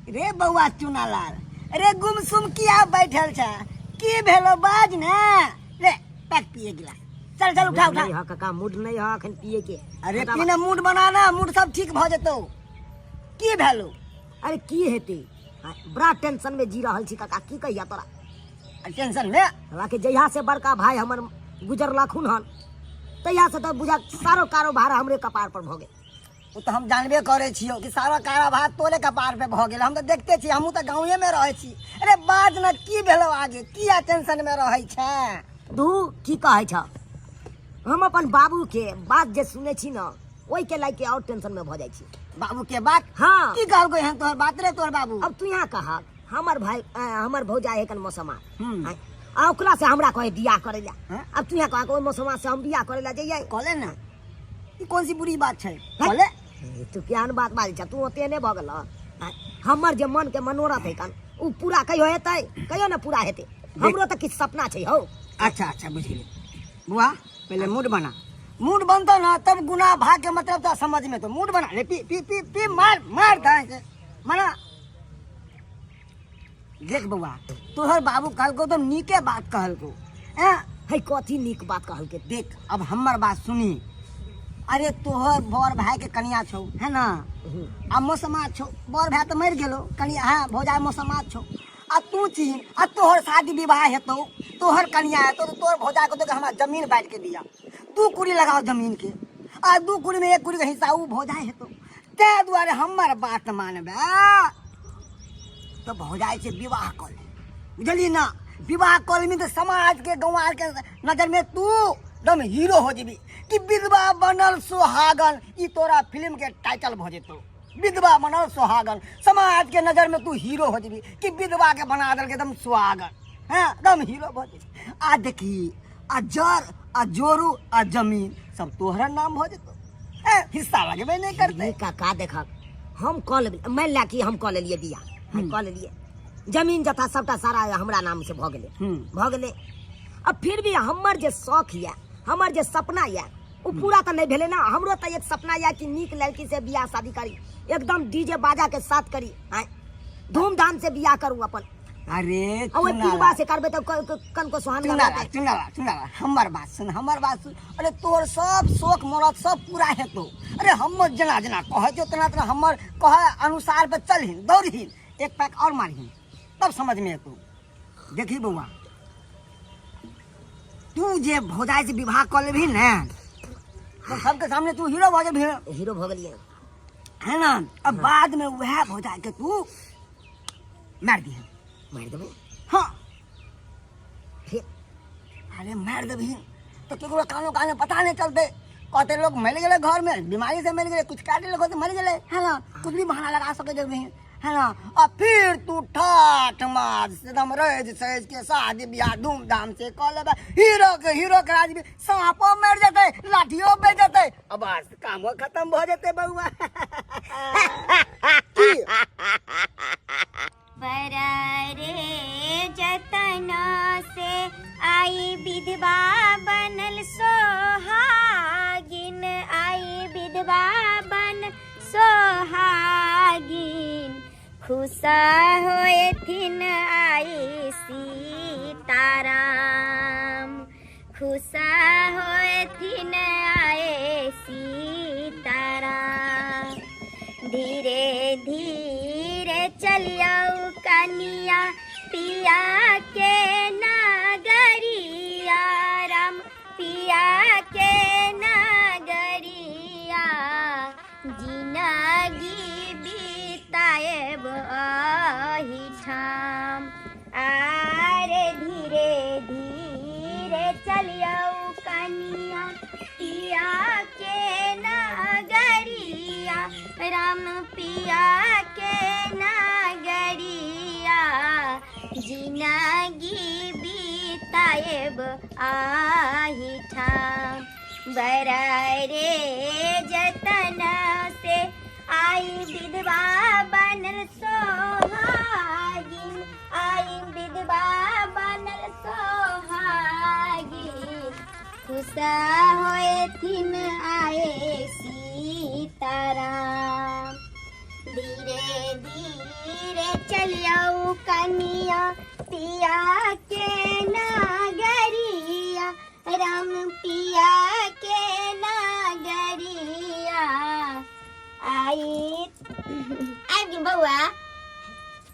रे बौआ चुनालाल, रे गुमसुम किया बैठल छ? की भेलो बाज ने? रे पैक पिए गिला, चल चल उठा उठा। नहीं हा काका, मूड नहीं हा अखन पिए के। अरे पी ने, मूड बना ना, मूड सब ठीक भ जेतौ। की भेलो? अरे की हेतै, बड़ा टेंशन में जी रहल छी काका, की कहिया तोरा। टेंशन में? हालांकि जहिया से बड़का भाई हमर गुजरलखुन हन तहिया से तऽ बुझा सारो कारोबार हमरे कपार पर भऽ गेल। ओ तऽ हम जानबे करै छियौ कि सारा कारोबार तोरे कपार पे भऽ गेल। हम तऽ देखते छी, हमहूँ तऽ गाँवे में रहै छी। अरे बाज ने, की भेलौ आगे, किया टेंशन में रहै छै? तू की कहै छ, हम अपन बाबू के बात जे सुनै छी ने, ओहि के लायक और टेंशन में भऽ जाइ छी। बाबू के बात? हाँ। की कहलको एहन तोहर बात रे तोहर बाबू? अब तू यहाँ कह, हमर भाई हमर भौजाई है कन मौसमा। आ ओकरा से हमरा कहे बियाह करे ला। हाँ? अब तू यहाँ कह, ओहि मौसमा से हम बियाह करे ला जइयै? कहले ना, ई कौन सी बुरी बात छै? कहले। ए, तू केहन बात बाजै छ, तू ओते नहि भऽ गेल हँ? हमर जे मन के मनोरथ है कन, उ पूरा कहियो हेतै? कहियो ने पूरा हेतै। हमरो तऽ किछु सपना छै हौ। अच्छा अच्छा, बुझि गेलियै बुआ। पहले मूड बना, मूड बनतो ना तब गुना भाग के मतलब तो समझ में। तो मूड बना ले, पी पी पी पी, मार मार दाएं से मना। देख बउआ, तोहर बाबू कहलको तो नीके बात कहलको हैं। है कथी नीक बात कहलके? देख, अब हमर बात सुनी। अरे तोहर बड़ भाई के कनिया छौ है ना, आ मौसमा छौ, बड़ भाई तो मरि गेलो, कनिया हाँ भौजाई मौसमा छौ, आ तू छी, आ तोहर शादी विवाह हेतौ, तोहर कनिया हेतौ, तो तोहर भौजा को तो हमरा जमीन बांट के दिया, 2 कुड़ी लगाओ जमीन के, आ 2 कुड़ी में 1 कुड़ी के हिस्सा उ भौजाई हेतौ। ताहि दुआरे हमर बात मानबे तो भौजाई से विवाह कऽ ले, बुझलियै ना? विवाह कऽ लेबही तऽ समाज के गंवार के नजर में तू एकदम हीरो हो जेबी कि विधवा बनल सुहागन, ई तोरा फिल्म के टाइटल भऽ जेतौ, विधवा बनल सुहागन। समाज के नजर में तू हीरो हो जेबी कि विधवा के बना देलकै एकदम सुहागन, हाँ एकदम हीरो भऽ जेबी। आ देखी, आ जर आ जोरू आ जमीन सब तोहरा नाम भऽ जेतौ, ए, हिस्सा लगबे नहि करतै। ये काका देखक, हम कऽ लेबै, मानि ले कि हम कऽ लेलियै बियाह, हम कऽ लेलियै, जमीन जथा सबटा सारा हमरा नाम से भऽ गेलै। भऽ गेलै। अब फिर भी हमर जे शौक यऽ, हमर जे सपना यऽ, ओ पूरा तऽ नहि भेलै ने। हमरो तऽ एक सपना यऽ कि नीक लड़की से बियाह शादी करी, एकदम डीजे बाजा के साथ करी, आँय, धूमधाम से बियाह करू अपन। अरे आ ओहि चुनाला। पीरबा से करबै तऽ कनको सुहान चुनाला, चुनाला, चुनाला, हमर बात सुन, हमर बात सुन। अरे तोहर सब शौक मरद सब पूरा हेतौ। अरे हमर जेना जेना कहै छौ तेना तेना हमर कहे अनुसार पे चलहिन, दौड़हिन, एक पैक और मारहिन, तब समझ में एतौ। देखी बौआ, तू जे भौजाई से विवाह कऽ लेबही ने, तो सबके सामने तू हीरो भऽ जेबही। हीरो भऽ गेलियै है ना? अब बाद में वह भौजाई के तू मार दिहे। मारि देबै? हाँ। फिर? अरे मार देबही तो केकरो कानो कानो पता नहीं चलते, कहते लोग मर गेलै घर में, बीमारी से मर गेलै, कुछ काट लेलको तो मर गेलै, है ना? कुछ भी बहाना लगा सके देबही, है ना? और फिर तू ठाठ मार एकदम रज सज के शादी बियाह धूमधाम से कऽ लेबै, हीरो के हीरो करा देबही, साँपो मरि जेतै, लाठियो बचि जेतै, आ बस कामो खत्म भऽ जेतै बउआ। की रे जतना से आई विधवा बनल सोहागिन, आई विधवा बन सोहागिन, खुश होएथिन आई सीताराम, खुश होएथिन आए सीताराम। धीरे धीरे चलियौ कनिया पिया के नागरिया, राम पिया के नागरिया, जिनगी बिताएब अहिठाम। आरे धीरे धीरे चलियौ कनिया पिया के नागरिया, राम पिया के नागरिया, जिनगी बिताएब आहिठाम। बरा रे जतन से आई विधवा बनल सोहागिन, आई विधवा बनल सोहागिन, खुश होएथिन आए सीताराम। धीरे धीरे चलियौ कनिया पिया के नागरिया राम पिया के नागरिया आई आबि गेल बौआ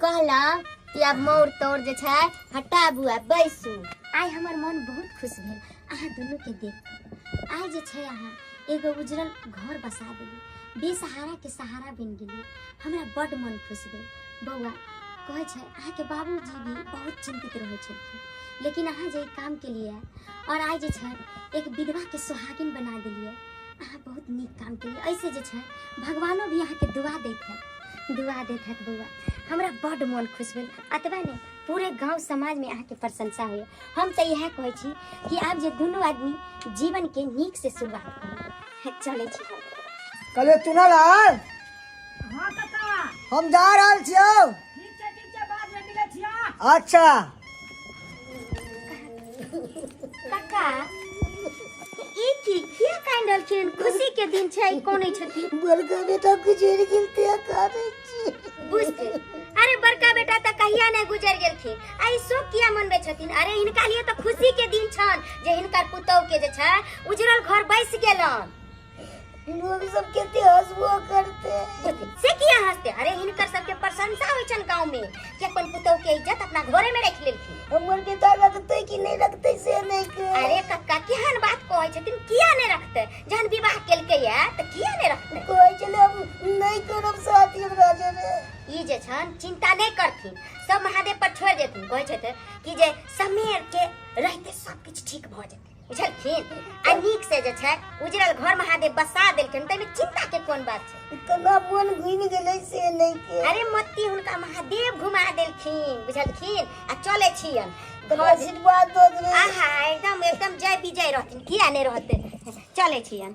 कहलहुँ कि आब मोर तोर जे छै हटाबू आ बैसू। आइ हमर मन बहुत खुश भेल अहाँ दुनूके देख कऽ। आइ जे छै अहाँ एगो उजरल घर बसा देली, बेसहारा के सहारा बनि गेली। हमरा बड्ड मन खुश भेल बौआ। कहै छै अहाँके बाबूजी भी बहुत चिन्तित रहै छलखिन, लेकिन अहाँ जे ई काम केलियै और आइ जे छै एक विधवाके सोहागिन बना देलियै, अहाँ बहुत नीक काम केलियै। ऐसे जे छै भगवानो भी अहाँके दुआ दैत हैत, दुआ दैत हैत बौआ। हमरा बड्ड मन खुश भेल। अतबे नहि, पूरे गांव समाज में अहाँके प्रशंसा होइए। हम तऽ इएह कहै छी कि आब जे दुनू आदमी जीवन के नीक से शुरुआत करू। चलै छी हम। कहलियै चुनलाल। हाँ काका। हम जा रहल छियौ। ठीक छै, ठीक छै, बाद में मिलै छियौ। अच्छा। काका ई की किया कानि रहल छियनि? खुशी के दिन छै, ई कोनै छथिन? बड़का बेटा गुजरि गेल ते कानै छी। बुझते अरे बड़का बेटा तऽ कहिया नहि गुजरि गेलखिन, आ ई शोक किया मनबै छथिन? अरे हिनका लिए तऽ खुशी के दिन छन जे हिनकर पुतहु के जे छै उजरल घर बसि गेलन। लोग सब कते हंसबो करते। से किया हंसते? अरे हिनकर सबके प्रशंसा होइ छन गांव में कि अपन पुतहु के इज्जत अपना घरे में रख लेलखिन। हमर बेटा रखते कि नहीं रखते से नहीं के। अरे कक्का केहन बात कहै छथिन, किया नहीं रखते? जहन विवाह केलकै या तऽ किया नहीं रखते? कहै छलै हम नहीं करब शादी हमरा जरे। ई जे छन चिंता नहीं करथिन, सब महादेव पर छोड़ देथिन। कहै छथिन कि जे समय के रहते सब किछु ठीक भऽ जेतै, बुझलखिन? आ नीक से जे छै उजरल घर महादेव बसा देलखिन, ताहिमे चिंता के कोन बात छै? केना मन घुमि गेलै से नहीं के। अरे मत्ती हुनका महादेव घुमा देलखिन, बुझलखिन? आ चले छियन तोरा आशीर्वाद दऽ देबै। आहा एकदम एकदम जय विजय रहथिन, किया नहीं रहते? चले छियन।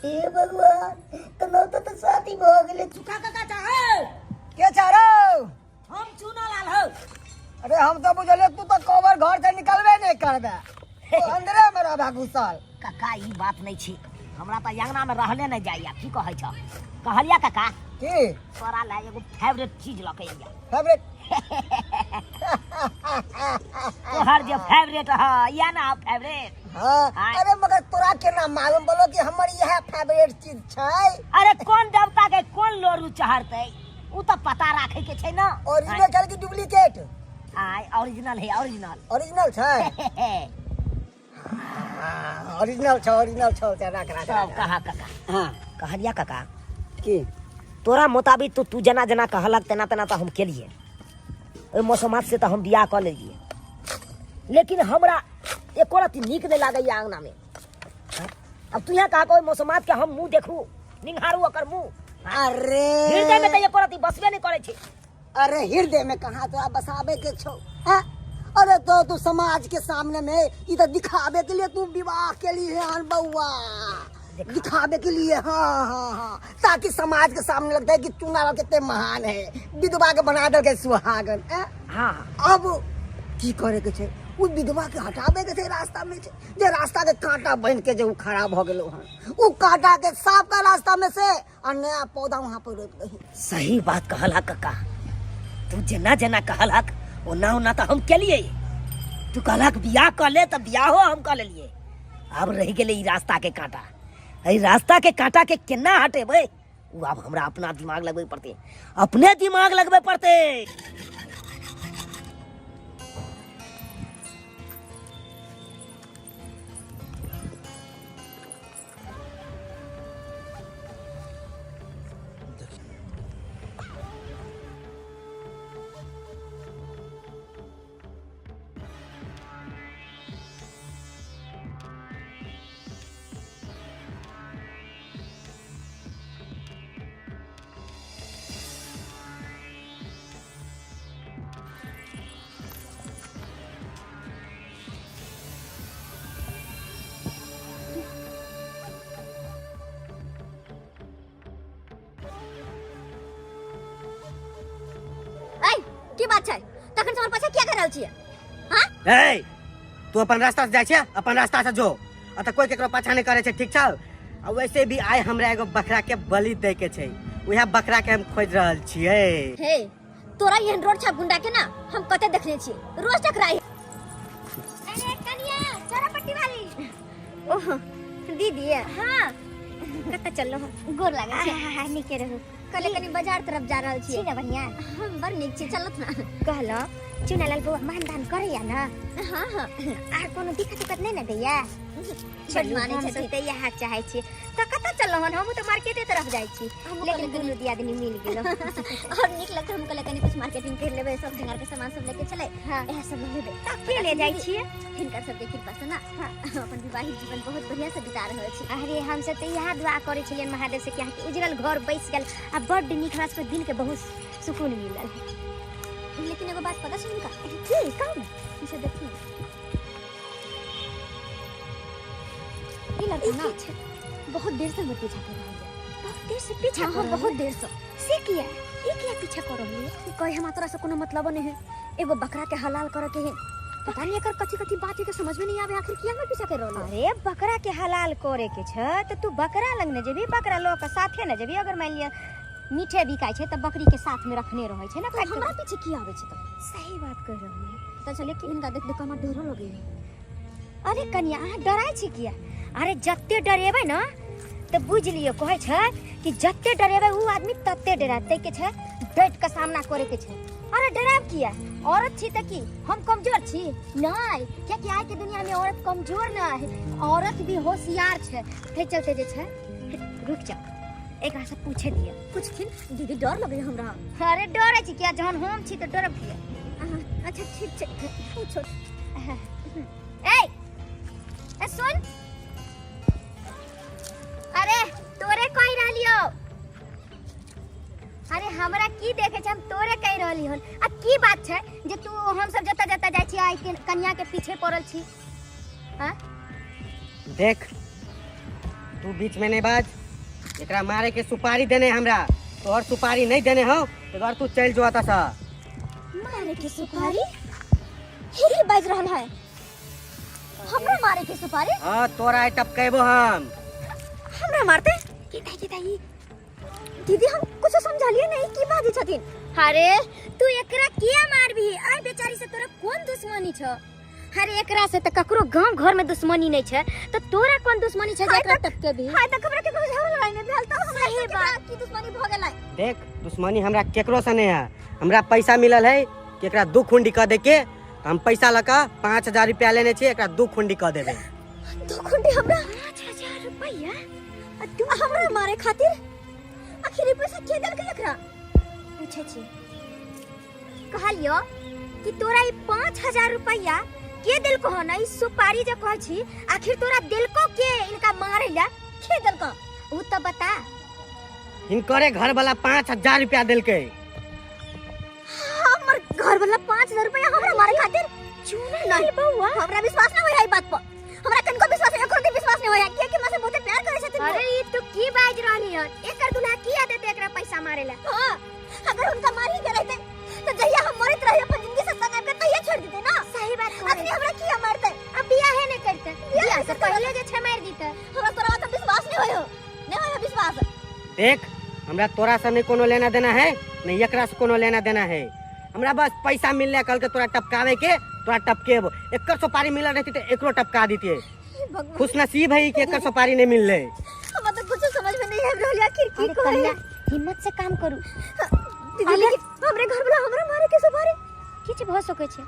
हे भगवान, केना तऽ शादी भऽ गेलै। सुखा काका चाहे के चारो? हम चूना लाल हो। अरे हम तो बुझलियै तू तो कोबर घर से निकलबे नहीं करबे, तू अंदरे में रहबे घुसल। काका ई बात नहीं छी, हमरा तो अंगना में रहले नहीं जाइया। की कहै छ? कहलिया काका की तोरा ला एगो फेवरेट चीज लके अइया। फेवरेट? तोहर जे फेवरेट ह या ना फेवरेट? हाँ। हाँ। अरे मगर तोरा केना मालूम बोलो कि हमर यह फेवरेट चीज छै? अरे कोन देवता के कोन लोरू चढ़तै उ तो पता राखे के छै ना। ओरिजिनल छल कि डुप्लीकेट? आय ओरिजिनल है, ओरिजिनल। ओरिजिनल छै? हाँ, ओरिजिनल छै, ओरिजिनल छै, ते राख, राख, सब राख। कहा काका। हाँ। कहलिया काका की तोरा मुताबिक तो तू जना जना कहलक तेना तेना तो हम केलिए, ओहि मौसमात से तो हम बियाह कऽ लेलिए, लेकिन हमरा एको रत्ती नीक नहीं लागैया अंगना में। अब तू यहाँ कहा ओहि मौसमात के हम मुंह देखू, निंघारू ओकर मुंह। अरे हृदय में तो एको रत्ती बसबे नहीं करे छै। अरे हृदय में कहाँ तोरा बसाबे के छौ? हैं? अरे तो तू समाज के सामने में ई तो दिखावे के लिए तू विवाह के लिए हन बउआ, दिखावे के लिए। हाँ हाँ हाँ, ताकि समाज के सामने लगता है कि चुनाव कितने महान है, विधवा के बना दल के सुहागन। हैं? हाँ। अब की करे के छै? उ विधवा के हटावे के छै रास्ता में छै, जे रास्ता के कांटा बन के जे उ खड़ा भ गेलो हन, उ कांटा के साफ का रास्ता में से आ नया पौधा वहां पर रोप दही। सही बात कहलक कक्का, तू जेना जेना कहलक ओना ओना तो हम केलिए। तू कहलक बियाह कऽ ले तऽ बियाहो हम कऽ लेलिए। आब रहि गेलै ई रास्ता के कांटा, एहि रास्ता के कांटा के केना हटेबै उ आब हमरा अपना दिमाग लगबै पड़तै, अपने दिमाग लगबै पड़तै। की बात छै तखन से हमर पाछा किया कर रहल छियै? हां ए तू अपन रास्ता से जाइ छै, अपन रास्ता से जो, आ त कोई केकरो पाछा नहीं करे छै, ठीक छौ? आ वैसे भी आइ हमरा एगो बकरा के बलि दै के छै, उएह बकरा के हम खोजि रहल छियै। हे तोरा एहन रोड छाप गुंडा के ना हम कते देखने छियै, रोज टकराई। अरे कनिया चोरा पट्टी वाली। ओह दीदी, हाँ कतऽ चललो हो? गोर लागै छै। हाँ, नीके रहू। कहले कनी बाजार तरफ जा रहल छी। ना बढ़िया, हम बड़ नीक छी, चलत ना। कहलो चुनालाल बौआ मानदान करैया ना? हाँ हाँ। आर कोनो दिक्कत उक्कत नहीं ना दैया? बड़ मानै छथिन। तऽ इएह चाहै छी। तऽ कतऽ चललो हन? हमहूँ तऽ मार्केटे तरफ जाइ छी, लेकिन दुनू दियादनी मिल गेलो और नीक लगतै। हम कहले कनी कुछ मार्केटिंग कर लेबै, सब श्रृंगार के सामान सब लेके चले। हाँ इएह सब लेबै। तऽ के ले जाइ छियै? हिनकर सबके कृपा से ना अपन विवाहित जीवन बहुत बढ़िया से बिता रहल छी। अरे हम सब तऽ इएह दुआ करै छलियनि महादेव से कि अहाँके उजरल घर बसि गेल आ बड्ड नीक, हमरा सबके दिलके बहुत सुकून मिलल। लेकिन एगो बात पता छै हुनका? की कहू ने। ई सब देखिए, ई लड़का ना बहुत देर से हमर पीछा कर रहल है। बहुत देर से पीछा? हाँ, हाँ, बहुत देर से। से किया, ई किया पीछा कर रहल है? कहे हमरा तोरा से कोनो मतलब नहीं है, एगो बकरा के हलाल करे के है। पता नहीं एकर कथी कथी बात है के समझ में नहीं आवे, आखिर किया हमर पीछा कर रहल है। अरे बकरा के हलाल करे के छ त तू बकरा लग न जेबी, बकरा ल के साथे न जेबी। अगर मान लिया मीठे बिकाइ छै त बकरी के साथ में रखने रहै छै ना, तो हमरा पीछे किया आवे छै? त सही बात कह रहल है। त चले कि हिनका देख देख हमरा डरो लगे है। अरे कनिया अहाँ डराइ छी किया? अरे जते डरेबै न तऽ बुझि लियौ, कहै छै कि जते डरेबै उ आदमी तते डरायत। ताहि के छै डटि के सामना करे के छै। अरे डरायब किया? औरत छी तऽ की हम कमजोर छी? नहि, कियाकि आइ के दुनिया में औरत कमजोर नहि है, औरत भी होशियार छै। ताहि चलते जे छै रुकि जाउ, एकरा से पूछे दिअ। पूछथिन दीदी, डर लगैया हमरा। अरे डरै छी किया? जहन हम छी तऽ डरब किया? अच्छा ठीक छै, पूछो। ए ए सुन, अरे तोरे कहि रहलियो। अरे हमरा की देखे छै? हम तोरे कहि रहली हन। आ की बात छै जे तू हम सब जतऽ जतऽ जाइ छी आइ के कनिया के पीछे पड़ल छी? हाँ देख, तू बीच में नहीं बाज। एकरा मारे के सुपारी देने हमरा, तोहर सुपारी नहीं देने हो तो घर तू चल जो आता सा। मारे के सुपारी? हे की बाज रहल है? हमरा मारे के सुपारी? हाँ, तोरा आइ टपकेबो हम। हमरा मारते? की दाई, की दाई दीदी, हम कुछ समझलिए नहीं, की बाजै छथिन? अरे तू एकरा किया मारबी? आइ बेचारी से तोरा कोन दुश्मनी छ? अरे एकरा से त ककरो गांव घर में दुश्मनी नहीं छै, त तोरा कोन दुश्मनी छै जे एकरा टपकेबी? हाय तक हमरा केकरो झगड़ा लड़ाई नहीं भेल, त हमरा सही बात की दुश्मनी भ गेलै? देख, दुश्मनी हमरा केकरो से नहीं है। हमरा पैसा मिलल है कि एकरा दू खुंडी कह दे के, तो हम पैसा लऽ कऽ 5000 रुपया लेने छियै, एकरा दू खुंडी कऽ देबै। दू खुंडी? हमरा 5000 रुपया आ तू हमरा मारे खातिर? आखिर ई पैसा के देलकै एकरा? पूछै छी। कहलियो कि तोरा ई 5000 रुपया के देलको हन? ई सुपारी जे कहै छी, आखिर तोरा देलको के इनका मारे ला? के देलको उ त बता। हिनकरे घर वाला 5000 रुपया देलकै। हमर घर वाला 5000 रुपया हमरा मारे खातिर? चूना नहीं बउआ, हमरा विश्वास ना होय है ई बात पर। हमरा कनको विश्वास नहीं, एको विश्वास नहीं होय है, किया कि हमरा से बहुते प्यार करे छथिन। अरे ई तू की बाज रहली हन? एकर दुल्हा किया देते एकरा पैसा मारे ला? हां, अगर उनका मार ही के रहते तो जहिया हम मरत रहे अपन जिंदगी से तंग आबि के तहिया छोड़ देते ना। सही बात कहै। अखनी हमरा किया मारते? अब बियाहे नहीं करते, बियाह से पहले जे छै मार दीते। हमरा तोरा बात पर विश्वास नहीं होय हो, नहीं होय हो विश्वास। देख, हमरा तोरा से नहीं कोनो लेना देना है, नहीं एकरा से कोनो लेना देना है। हमरा बस पैसा मिलले कल के तोरा टपकावे के, तोरा टपकेबो। एकर सुपारी मिलल रहती तो एकरो टपका दीतिए। भगवान। खुश नसीब है कि एकर सुपारी नहीं मिलले। हमरा तो कुछ समझ में नहीं आबि रहल आखिर की अरे कहै। कन्या, हिम्मत से काम करू। दीदी, लेकिन हमरे घर वाला हमरा मारे के सुपारी? किछु भऽ सकै छै,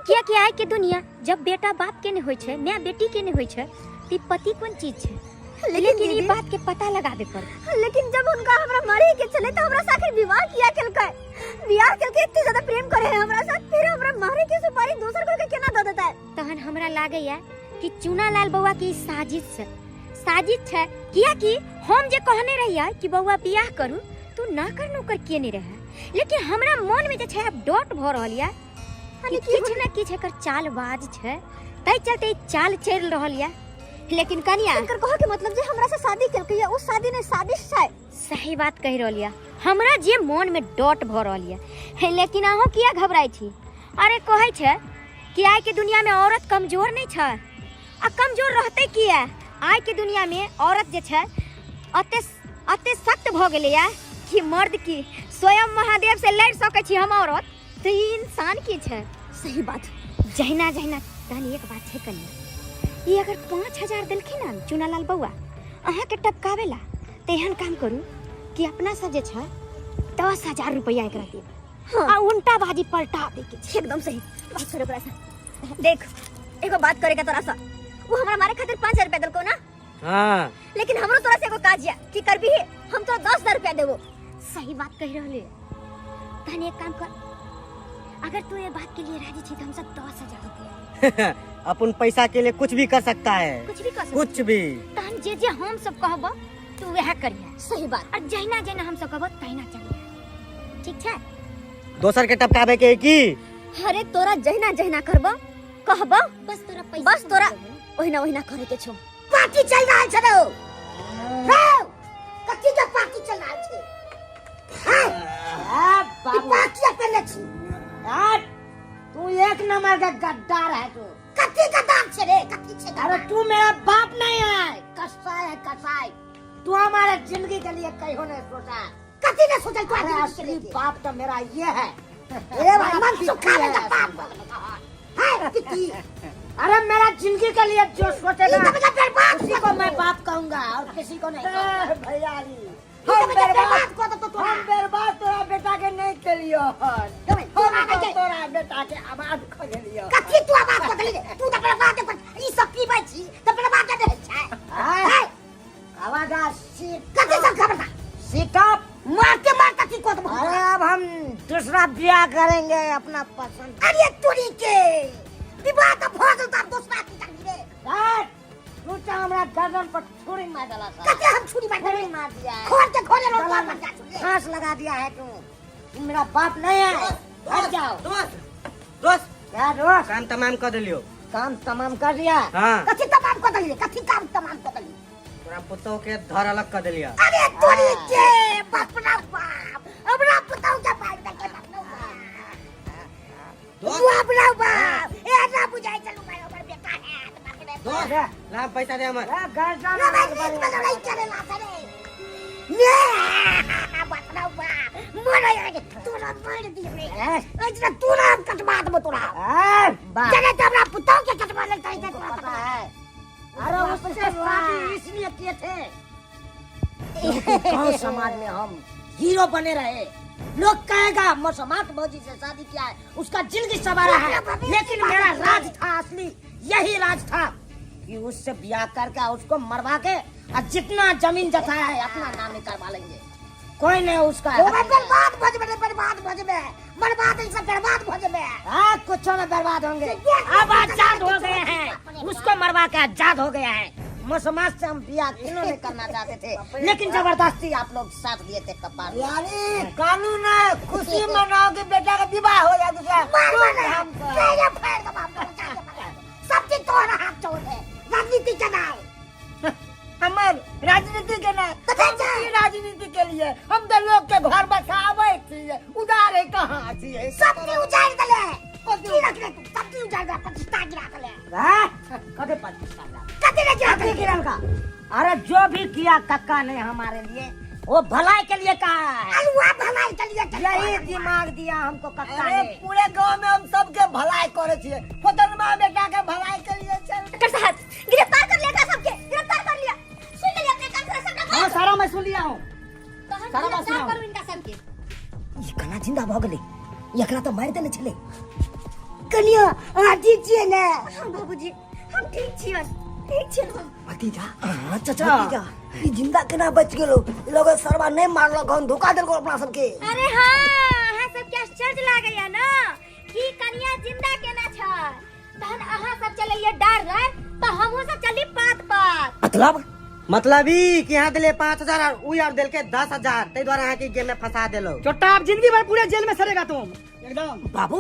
कियाकि आइ के दुनिया जब बेटा बाप के नहि होइ छै, माय बेटी के नहि होइ छै, तऽ ई पति कोन चीज छै? लेकिन ई बात के पता लगाबे पड़त। लेकिन जब उनका हमरा मारे के छले तो हमरा साथ विवाह किया केलकै? बियाह केलकै, इतने ज्यादा प्रेम करे है हमरा साथ, फिर हमरा मारे के सुपारी दोसर कोई के केना दऽ देतै? तहन हमरा लागैया कि चूनालाल बौआ के ई साजिश छै, साजिश छै। कियाकि हम जे कहने रहियै कि बौआ बियाह करू, तू नाकर नौकर केने रहे, लेकिन हमरा मन में जे छै आब डॉट भऽ रहल यऽ कि किछु ने किछु एकर चालबाज छै, ताहि चलते ई चाल चलि रहल यऽ। लेकिन कनिया, एकर कहऽ के मतलब जे हमरा से शादी केलकै या ओ शादी नहि साजिश छै? सही बात कहि रहल यऽ, हमरा जे मन में डॉट भऽ रहल यऽ। हे, लेकिन अहूँ किया घबराइ छी? अरे कहै छै कि आइ के दुनिया में औरत कमजोर नहि छै, आ कमजोर रहतै किया? आइ के दुनिया में औरत जे छै अते अते सख्त भऽ गेलैया छी मर्द की स्वयं महादेव से लड़ सकै छी हम औरत तऽ ई इंसान की छै सही बात जहिना जहिना तहन एक बात छै कनिया ई अगर 5000 देलखिन हन चुनालाल बौआ अहाँके टपकावे ला तऽ एहन काम करू कि अपना सब जे छै 10,000 रुपया एकरा देब। हाँ। आ उल्टा बाजी पलटा दे के छै। एकदम सही बात करो ओकरा से। देख एगो बात करे के तोरा से, वो हमरा मारे खातिर 5000 रुपया देलको ना। हाँ। लेकिन हमरो तोरा से एगो काज या की करबी, हम तोरा 10,000 रुपया देबो। सही बात कह रहले। तहन एक काम कर, अगर तू ये बात के लिए राजी छी तो हम सब 10,000 रुपया अपन पैसा के लिए कुछ भी कर सकता है। कुछ भी कर सकता। कुछ भी। तहन जे जे हम सब कहबो तू वह करिहे। सही बात। और जहिना जहिना हम सब कहबो तहिना चलिहे, ठीक छै? दोसर के टपकावे के की? अरे तोरा जहिना जहिना करबो कहबो बस तोरा पैसा बस तोरा ओहिना ओहिना करे के छौ। पार्टी चल रहल छै रौ। रौ, कथी के पार्टी चल रहल छै? हैं? बाबू। ई पार्टी अपन छी। हट, तू एक नंबर का गद्दार है तू। कथी गद्दार छै रे? कथी छै गद्दार? अरे तू मेरा बाप नहीं है, कसाई है कसाई। तू हमारे जिंदगी के लिए कहीं नहीं सोचा। कथी नहीं सोचल तू? अरे जिंदगी के असली लिए? बाप तो मेरा ये है। ए भाई, मन पित्ती सुखा है में असली बाप। बाप। है पित्ती। अरे मेरा जिंदगी के लिए जो सोचेगा ये तो मेरा बर्बाद उसी को मैं बाप कहूंगा और किसी को नहीं कहूंगा। भैया जी, ये तो हम मेरा बर्बाद बर्बाद को तो तोरा। हम बर्बाद तोरा बेटा के नहीं केलियो हन। ए भाई, तू हम आवाज तो दे। तोरा बेटा के आवाज खोजलियो। कथी तू आवाज खोजली रे? तू तो बर्बाद है, ई सब पीबै छी तो बर्बाद नहीं छै। हाँ। है? आवाज आ, सीट कथी सब खबर था? सीटअप। मारते मारते की कोत बहुत। अरे अब हम दूसरा ब्याह करेंगे अपना पसंद। अरे तोरी के विवाह तो भ गेल, तो दूसरा की करबी रे? हट, तू तो हमरा गर्दन पर छुरी मार देला सा। कते हम छुरी मार छुरी देली? मार दिया है। खोल के खोले रोड गला पर में जा छुरी। फांस लगा दिया है तू। तू मेरा बाप नहीं है। हट जाओ। दोस्त, दोस्त। क्या दोस्त? काम तमाम कर दिलियो। काम तमाम कर दिया? हाँ। कथी तमाम कर दिली? कथी काम तमाम कर दिली? तोरा पुतोह के धर अलग कर दिलिया। अरे तोरी के बाप ना बाप, हमरा पुतोह के बाप ना के बाप ना बाप। दोस्त। बाप ना बाप, ए ना बुझाई चलू भाई, हमर बेटा है, तो बाप रे। दोस्त, ला पैसा दे हमर। ए, गर्दन ना भाई, अलग नीक बना। में लड़ाई करे ला सरे। ने, बाप ना बाप, मर आए, तोरा मार दियो रे। ए। ऐसे तोरा हम कटवा देबो तोरा। ए, बाप। चले तो हमरा पुतोह के कटवा लेता है, तोरा पता कटवा। है। अरे उससे शादी इसलिए किए थे क्योंकि गांव समाज में हम हीरो बने रहे। लोग कहेगा मसमात भौजी से शादी किया है, उसका जिंदगी सवारा है। लेकिन मेरा राज था असली, यही राज था कि उससे ब्याह करके उसको मरवा के और जितना जमीन जथा है अपना नाम ही करवा लेंगे। कोई नहीं उसका। वो भाई बर्बाद भज में, बर्बाद भज में, बर्बाद ऐसा बर्बाद भज में। हाँ, कुछ में बर्बाद होंगे। अब आजाद हो गए हैं, उसको मरवा के आजाद हो गया है। मसमात से हम ब्याह क्यों नहीं करना चाहते थे, लेकिन जबरदस्ती आप लोग साथ दिए थे कपार। यानी कानून है, खुशी मनाओ कि बेटा का विवाह हो जाए दूसरा। मार मार मार, फेर दो बाप को, बचा के मार। सब चीज तोहरा हाथ छोड़ है, राजनीति के नाम। हमर राजनीति के नाम। तो हम की राजनीति के लिए हम तो लोग के घर बसावे छिए, उदारे कहाँ छिए? सब चीज उजाड़ देले। की रख ले तू? सब चीज उजाड़ दे, प्रतिष्ठा गिरा देले। हाँ? कदे प्रतिष्ठा गिरा? कदे नहीं गिरा कदे देले? गिरल का? अरे जो भी किया कक्का ने हमारे लिए, वो भलाई के लिए कहा है। अलुआ भलाई के लिए कहा यही है। दिमाग दिया हमको कक्का अरे ने। पूरे गांव में हम सबके भलाई करे छिए, फतनमा बेटा के भलाई के लिए चल। डॉक्टर साहब गिरफ्तार कर लिया था सबके, गिरफ्तार कर लिया। सुन लिया अपने कान से सबका। हाँ, सारा मैं सुन लिया हूँ। तो हम सारा बात गिरफ्तार सुनाओ। करू इनका सबके। ई कना जिंदा भ गेलै, एकरा तो मारि देने छलै। कनिया, अहाँ ठीक छियै ने? हाँ बाबूजी, हम ठीक छियै, ठीक छियै हम। भतीजा, हाँ, चचा। भतीजा, ई जिंदा केना बच गेलो? ई लोग सरवा नहीं मारलक हन, धोखा देलको अपना सबके। अरे हाँ, अहाँ सबके आश्चर्य लागैया ना कि कनिया जिंदा केना छै। तहन अहाँ सब चलैया डर रे, तऽ हमहूँ सब चली पात पात। मतलब? मतलब ई कि यहाँ दिले 5000 और उ यार देलके 10,000, ताहि दुआरे अहाँके गेम में फंसा देलो। चोट्टा, आप जिंदगी भर पूरे जेल में सड़ेगा तुम एकदम। बाबू,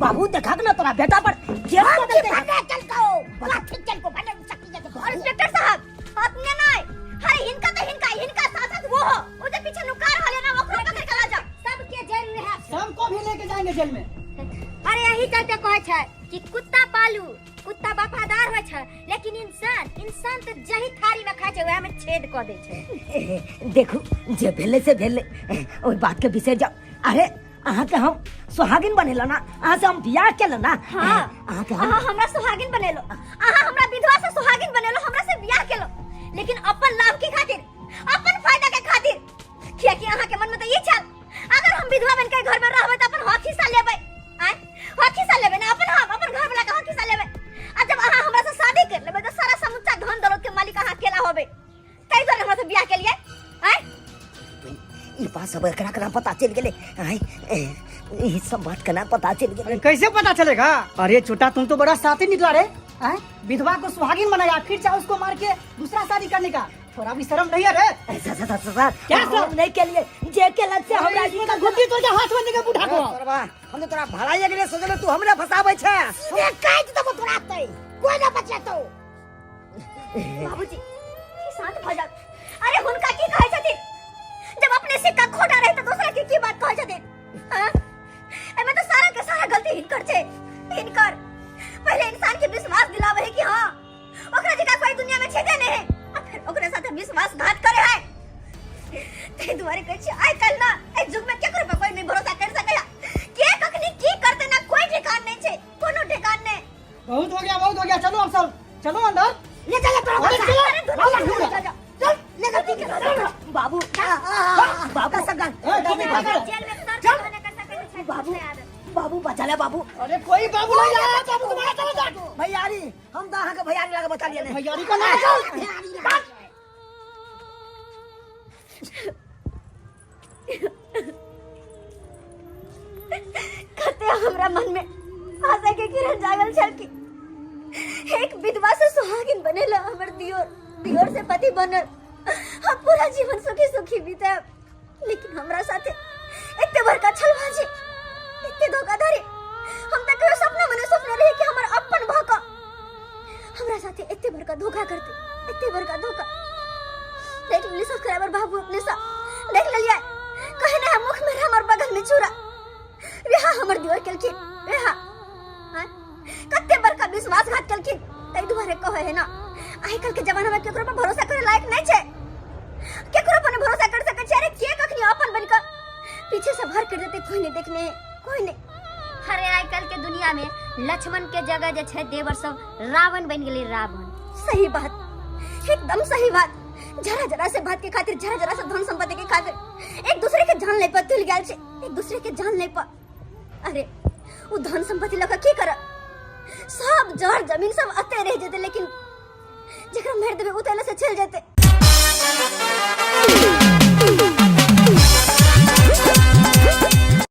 बाबू देखा ना तोरा बेटा पर केस हम कर देलकै। की भले चल को, लाठी चल को, भले शक्ति के और इंस्पेक्टर साहब अपने नहीं, अरे हिनका तो हिनका, हिनका साथ साथ वो हो, वो जो पीछे नुकार वाले ना, वो पकड़ के ला जाओ। सबके जेल में है। सबको भी लेके जाएंगे जेल में। अरे यही चलते कहै छै कि कुत्ता पालू कुत्ता वफादार होइ छै, लेकिन इंसान इंसान तऽ जही थारी में खाइ छै वएह में छेद कऽ दै छै। देखू जे भेलै से भेलै, ओहि बात के बिसरि जाउ। अरे अहाँके हम सोहागिन बनेलो ना, अहाँ से हम बियाह केलो ना। हाँ। अहाँके हम अहाँ हमरा सोहागिन बनेलो, अहाँ हमरा विधवा से सोहागिन बनेलो, हमरा से बियाह केलो, लेकिन अपन लाभ के खातिर, अपन फायदा के खातिर। कियाकि अहाँ के मन में तो ये छल अगर हम विधवा बन के घर में रहबै त अपन हक हिस्सा लेबै, आय हक हिस्सा लेबै ना, अपन हम अपन घर वाला के हक हिस्सा लेबै। आ जब अहाँ हमरा से शादी कर लेबै त सारा समूचा धन दौलत के मालिक अहाँ अकेला होबै, ताहि दुआरे हमरा से बियाह केलियै। आय ई बात सब एकरा केना पता चलि गेलै? आय ई सब बात केना पता चलि गेलै? अरे कैसे पता चलेगा? अरे छोटा तुम तो बड़ा साथी निकला रे। आय विधवा को सुहागिन बनाया, फिर चाहे उसको मार के दूसरा शादी करने का, थोड़ा भी शर्म नहीं है रे? सर सर सर सर, क्या सर? हम नहीं के लिए जे के लग से हमरा इसमें तो गुड्डी तोड़ के हाथ में देगा बूढ़ा को। सरवा, हम तो तोरा भलाई के लिए सोचले, तू हमरे फसाबै छे। सीधे काट देबो तोरा तै, कोई ना बचेतौ। बाबूजी शांत भऽ जाउ। अरे हुनका की कहै छथिन, जब अपने सिक्का खोटा रहे तऽ दोसरा के की बात कहै छथिन? हाँ? एमे तऽ सारा के सारा गलती हिनकर छै, हिनकर। पहिले इंसान के विश्वास दिलावे है कि हाँ ओकरा जकाँ कोई दुनिया में छेबे नहीं है, आ फिर ओकरा साथे विश्वासघात करे है। ताहि दुआरे कहै छी आइ काल्हि ना एहि युग में केकरो पर कोई नहीं भरोसा कर सकैया। के कखनी की करते ना कोई ठिकान नहीं छै, कोनो ठिकान नहीं। बहुत हो गया, बहुत हो गया, चलो अब सब चलो अंदर। ले चल तोरा अरे बच्चा। चलो, अरे दुनू चलो, चलो, चलो, चल ले चल ठीक है बाबू, बाबू सगा ए, तुम ही पकड़। जेल में सर खाना कर सकै छै बाबू, बाबू बचा ले बाबू। अरे कोई बाबू नहीं आया, बाबू तुम्हारा चलो जा। भैयारी, हम तो अहाँ के भैयारी लगे बचा लिए। भैयारी को ना चल। कते हमरा मन में आशा के किरण जागल छल कि एक विधवा से सुहागिन बनेला हमर दियोर, दियोर से पति बनल, हम पूरा जीवन सुखी सुखी बिताएब। लेकिन हमरा साथे एते बड़का छलबाजी, एते धोखाधड़ी, हम त कहियो सपना में नहीं सोचने रही कि हमर अपन भऽ कऽ हमरा साथे एते बड़का धोखा करते, एते बड़का धोखा। देख लेली सब्सक्राइबर बाबू अपने सा देख लेलियै, कहे ना मुख में हमर बगल में छुरा वह हमर दियोर केलखिन, वह हाँ? कते बड़का विश्वासघात केलखिन। ताहि दुआरे कहै है ना आइ काल्हि के जमाना में केकरो पर भरोसा करे लायक नहीं छै, केकरो पर नहीं भरोसा कर सकै छै। अरे के कखनी अपन बन कऽ पीछे से भर कर देते, कोई नहीं देखने, कोई नहीं। अरे आइ काल्हि के दुनिया में लक्ष्मण के जगह जे छै देवर सब रावण बन गेलै, रावण। सही बात, एकदम सही बात। जरा जरा से बात के खातिर, जरा जरा से धन संपत्ति के खातिर एक दूसरे के जान ले पर तुल गेल छै, एक दूसरे के जान ले पर। अरे उ धन संपत्ति लऽ कऽ की करब, सब जर जमीन सब अते रह जेतै, लेकिन जकरा मारि देबै उ तऽ एने से चलि जेतै।